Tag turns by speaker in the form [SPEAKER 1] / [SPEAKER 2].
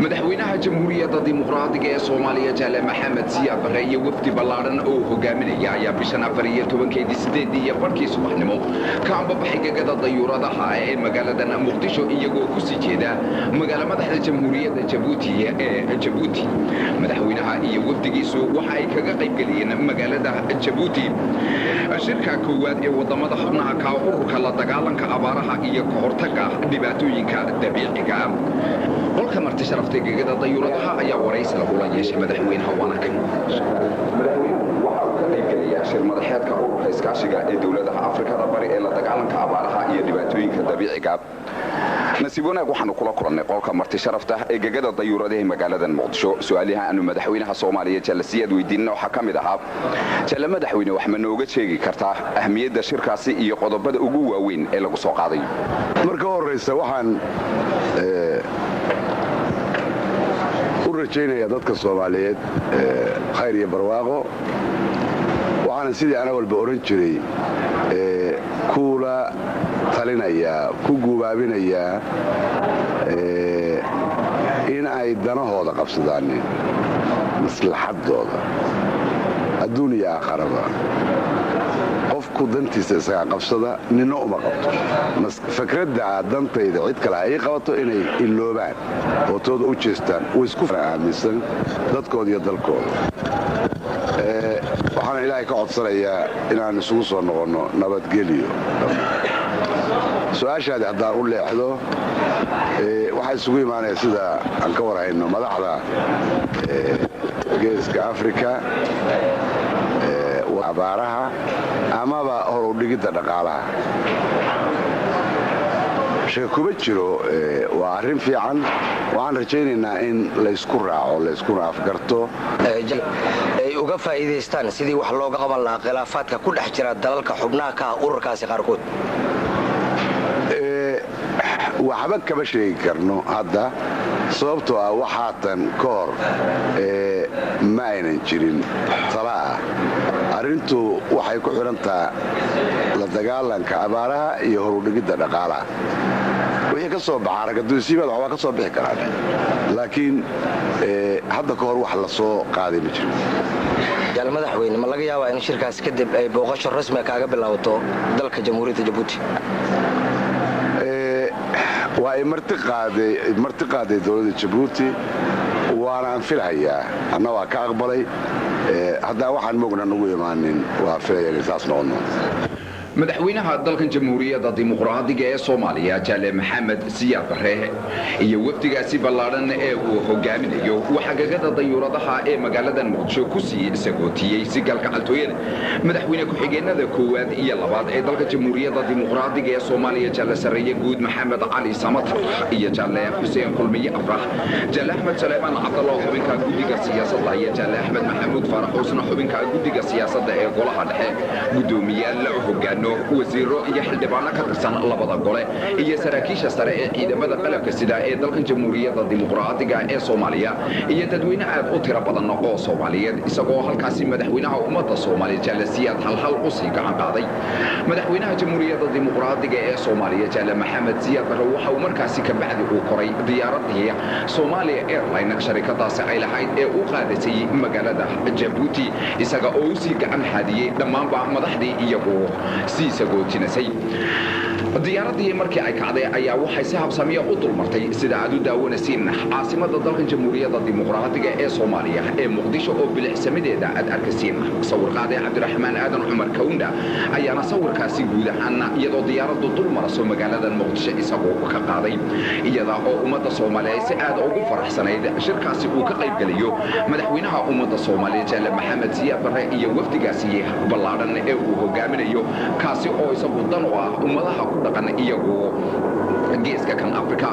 [SPEAKER 1] Madaxweynaha Jamhuuriyadda Dimuqraadiga ee Soomaaliya, Jaale Maxamed Siyaad Barre, iyo wafdi ballaadhan oo hogaaminaya ayaa bishan 14-keedii 8:30 subaxnimo ka ambabaxay gegada dayuuradaha ee magaaladan Muqdisho, iyagoo ku sii jeeda magaalo madaxda Jamhuuriyadda Jabuuti ee Jabuuti. Madaxweynaha iyo wafdigiisu waxa ay kaga qaybgeliyeen magaalada Jabuuti shirka koowaad ee wadamada xubnaha ka ururka la dagaalanka abaaraha iyo ka hortagga dhibaatooyinka dabiiciga. Qolka marti sharafta gegada dayuuradaha ayaa waraysi lagula yeeshay madaxweynaha, waana kan. Madaxweynuhu waxa uu ka qaybgelayaa shir madaxeedka ururka iskaashiga ee dowladaha Afrikada Bari ee la dagaalanka abaaraha iyo dhibaatooyinka dabiiciga. Nasiib wanaag, waxaanu kula kulannay qolka marti sharafta ee gegada dayuuradaha ee magaalada Muqdisho. Su-aalaha aanu madaxweynaha Soomaaliya, Jaale Siyaad, weydiinna waxaa ka mid ahaa: "Jaale madaxweyne, wax ma nooga sheegi kartaa ahmiyadda shirkaasi iyo qodobada ugu waaweyn ee lagu soo qaaday?"
[SPEAKER 2] Marka horraysa, waxaan u rajaynayaa dadka Soomaaliyeed khayr iyo barwaaqo. Waxaana, sidii ana walba odhan jiray, kula talinayaa, ku guubaabinayaa in ay danahooda qabsadaan, maslaxaddooda adduun iyo aakharaba. Qofku dantiisa isagaa qabsada, nina uma qabto. Fakradda dantayda cid kale ha ii qabato inay iloobaan oo tooda u jeestaan way isku aaminsan dadkooda iyo dalkooda. Waxaana Ilaahay ka codsanayaa inaan isugu soo noqonno nabadgelyo. Su-aashaadi haddaan u leexdo, waxaa isugu imaanaya, sida aan ka warhayno, madaxda Geeska Afrika, abaaraha amaba horudhigidda dhaqaalaha. Shaka kuma jiro, waa arrin fiican. Waxaan rajaynaynaa in laysku raaco, layskuna afgarto.
[SPEAKER 3] Ay uga faa'iidaystaan sidii wax looga qaban lahaa khilaafaadka ku dhex jira dalalka xubnaha ka ah ururkaasi qaarkood.
[SPEAKER 2] Waxba kama sheegi karno hadda, sababtoo ah waxaatan ka hor ma aynan jirin tala ah. Arrintu waxay ku xidhantaha la dagaalanka abaaraha iyo horudhigidda dhaqaalaha. Wixii ka soo baxaa ragaduusiibaad waxbaa ka soo bixi karaan, laakiin hadda ka hor wax la soo qaaday ma jiro.
[SPEAKER 3] Jaal madaxweyne, ma laga yaabaa in shirkaas kadib ay booqasho rasmiga kaaga bilaabato dalka Jamhuuriyadda Jabuuti?
[SPEAKER 2] Waa ay marti qaaday dowladda Jabuuti, waana aan filhayaa, anna waa ka aqbalay. Haddaan waxaan mogna nagu imaanin, waa filaya inay saas noqon doonto.
[SPEAKER 1] Madaxweynaha dalkan Jamhuuriyadda Dimuqraadiga ee Soomaaliya, Jaale Maxamed Siyaad Barre, iyo wafdigaasi ballaadhan ee uu hogaaminayo waxaa gegada dayuuradaha ee magaalada Muqdisho ku sii sagootiyey si galgacaltooyada madaxweyne ku-xigeenada koowaad iyo labaad ee dalka Jamhuuriyadda Dimuqraadiga ee Soomaaliya, Jaale Sarreeye Guud Maxamed Cali Samatar iyo Jaale Xuseen Kulmiye Afrax, Jaale Axmed Saleemaan Cabdalla oo xubinka guddiga siyaasadda, iyo Jaale Axmed Maxamuud Faarax Uusna, xubinka guddiga siyaasadda ee golaha dhexe, guddoomiyaal, hogaano, wasiiro iyo xildhibaano ka tirsan labada gole, iyo saraakiisha sare ee ciidamada qalabka sida ee dalkan Jamhuuriyadda Dimuqraadiga ee Soomaaliya, iyo dadweyne aad u tiro badan oo Soomaaliyeed, isagoo halkaasi madaxweynaha ummadda Soomaaliya, Jaale Siyaad, halhal u sii gacan qaaday. Madaxweynaha Jamhuuriyadda Dimuqraadiga ee Soomaaliya, Jaale Maxamed Siyaad Barre, waxa uu markaasi ka bacdi uu koray diyaaradii Soomaaliya Airline sharikadaasi ay lahayd ee u qaadasay magaalada Jabuuti, isaga oo u sii gacan haadiyey dhammaanba madaxdii iyagu sii sagootinasay. Diyaaradii markii ay kacday ayaa waxay si habsamiya u dulmartay, sida aad u daawanaysiin, caasimada dalkan Jamhuuriyadda Dimuqraadiga ee Soomaaliya ee Muqdisho oo bilicsamideeda aad arkaysiin. Sawirqaade Cabdiraxmaan Aadan Cumar Kawndha ayaana sawirkaasi guud ahaan, iyadoo diyaaraddu dul maraso magaalada Muqdisho, isagoo ka qaaday, iyada oo ummadda Soomaaliya ay si aad ugu faraxsanayd shirkaasi uu ka qaybgelayo madaxweynaha ummadda Soomaaliya, Jaale Maxamed Siyaad Barre, iyo wafdigaasi ballaadhan ee uu hogaaminayo, kaasi oo isagu dan u ah ummadaha ku dhaqan iyagu geeska kan Afrika.